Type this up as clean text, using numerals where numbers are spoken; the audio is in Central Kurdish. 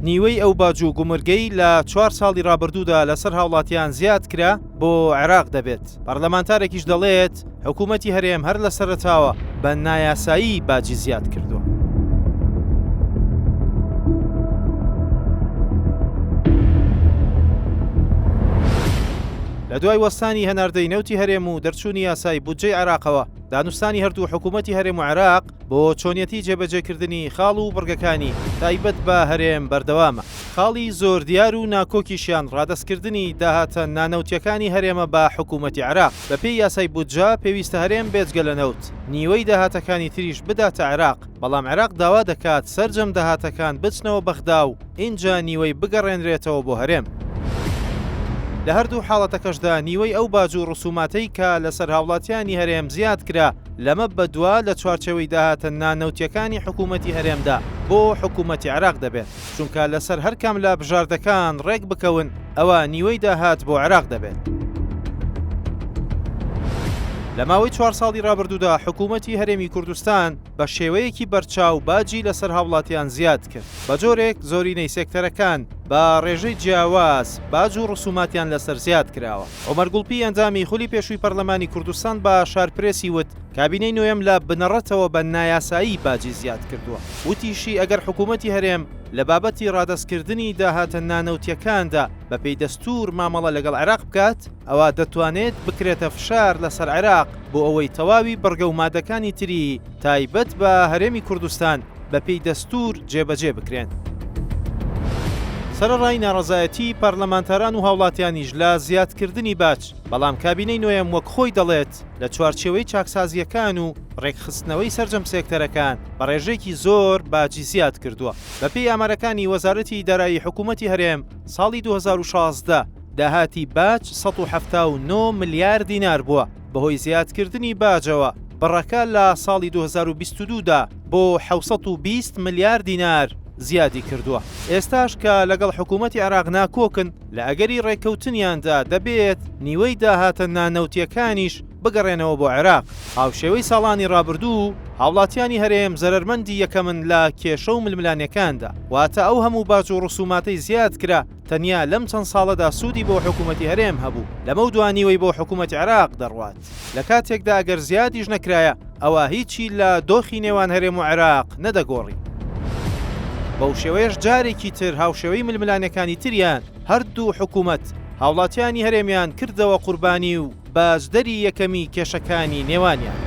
نیوەی ئەو باج و گومرگەی لە چوار ساڵی ڕابردوودا لەسەر هاوڵاتیان زیاد کرا بۆ عێراق دەبێت. پەرلەمانتارێکیش دەڵێت، حکوومەتی هەرێم هەر لە سەرەتاوە بە نایاسایی باجی زیاد کردووە. لە دوای وەستانی هەناردەی نەوتی هەرێم و دەرچوونی یاسای بودجەی عێراقەوە، دانوستانی هەردوو حکوومەتی هەرێم و عێراق بۆ چۆنیەتی جێبەجێکردنی خاڵ و بڕگەکانی تایبەت بە هەرێم بەردەوامە. خاڵی زۆر دیار و ناکۆکیشیان ڕادەستکردنی داهاتە نانەوتییەکانی هەرێمە بە حکوومەتی عێراق. بەپێی یاسای بودجە، پێویستە هەرێم بێجگە لە نەوت، نیوەی داهاتەکانی تریش بداتە عێراق، بەڵام عێراق داوا دەکات سەرجەم داهاتەکان بچنەوە بەغدا و ئینجا نیوەی بگەڕێنرێتەوە بۆ هەرێم. لە هەردوو حاڵەتەکەشدا نیوەی ئەو باج و ڕسوماتەی کە لەسەر هاوڵاتیانی هەرێم زیاد کرا، لەمە بەدوا لە چوارچێوەی داهاتە نانەوتییەکانی حکوومەتی هەرێمدا بۆ حکوومەتی عێراق دەبێت. چونکە لەسەر هەر کام لە بژاردەکان ڕێک بکەون ئەوا نیوەی داهات بۆ عێراق دەبێت. لە ماوەی چوار ساڵی ڕابردوودا حکوومەتی هەرێمی کوردستان بە شێوەیەکی بەرچاو باجی لەسەر هاوڵاتیان زیاد کرد، بە جۆرێک زۆرینەی سێکتەرەکان بە ڕێژەی جیاواز باج و ڕسوماتیان لەسەر زیاد کراوە. عومەر گوڵپی ئەندامی خولی پێشووی پەرلەمانی کوردستان بە شارپرێسی وت، کابینەی نۆیەم لە بنەڕەتەوە بە نایاسایی باجی زیاد کردووە. وتیشی، ئەگەر حکوومەتی هەرێم لە بابەتی ڕادەستکردنی داهاتە نانەوتییەکاندا بەپێی دەستوور مامەڵە لەگەڵ عێراق بکات، ئەوا دەتوانێت بکرێتە فشار لەسەر عێراق بۆ ئەوەی تەواوی بڕگە و مادەکانی تری تایبەت بە هەرێمی کوردستان بەپێی دەستوور جێبەجێ بکرێن. سەرەڕای ناڕەزایەتیی پەرلەمانتاران و هاوڵاتیانیش لە زیادکردنی باج، بەڵام کابینەی نۆیەم وەک خۆی دەڵێت، لە چوارچێوەی چاکسازییەکان و رێکخستنەوەی سەرجەم سێکتەرەکان بە رێژەیەکی زۆر باجی زیاد کردووە. بەپێی ئامارەکانی وەزارەتی دارایی حکوومەتی هەرێم، ساڵی 2016 داهاتی باج 179 ملیار دینار بووە، بەهۆی زیادکردنی باجەوە بڕەکە لە ساڵی 2022 دا بۆ 720 ملیار دینار زیادی کردووە. ئێستاش کە لەگەڵ حکوومەتی عێراق ناکۆکن، لە ئەگەری ڕێککەوتنیاندا دەبێت نیوەی داهاتە نانەوتییەکانیش بگەڕێنەوە بۆ عێراق. هاوشێوەی ساڵانی ڕابردوو، هاوڵاتیانی هەرێم زەرەرمەندی یەکەمن لە کێشە و ململانێکاندا، واتە ئەو هەموو باج و ڕسوماتەی زیاد کرا تەنیا لەم چەند ساڵەدا سوودی بۆ حکومەتی هەرێم هەبوو، لەمەودوا نیوەی بۆ حکومەتی عێراق دەڕوات. لە کاتێکدا ئەگەر زیادیش نەکرایە ئەوا هیچی لە دۆخی نێوان هەرێم و عێراق نەدەگۆڕی. بەو شێوەیەش جارێکی تر هاوشێوەی ململانێکانی تریان هەردوو حکومەت هاوڵاتیانی هەرێمیان کردەوە قوربانی و باجدەری یەکەمی کێشەکانی نێوانیان.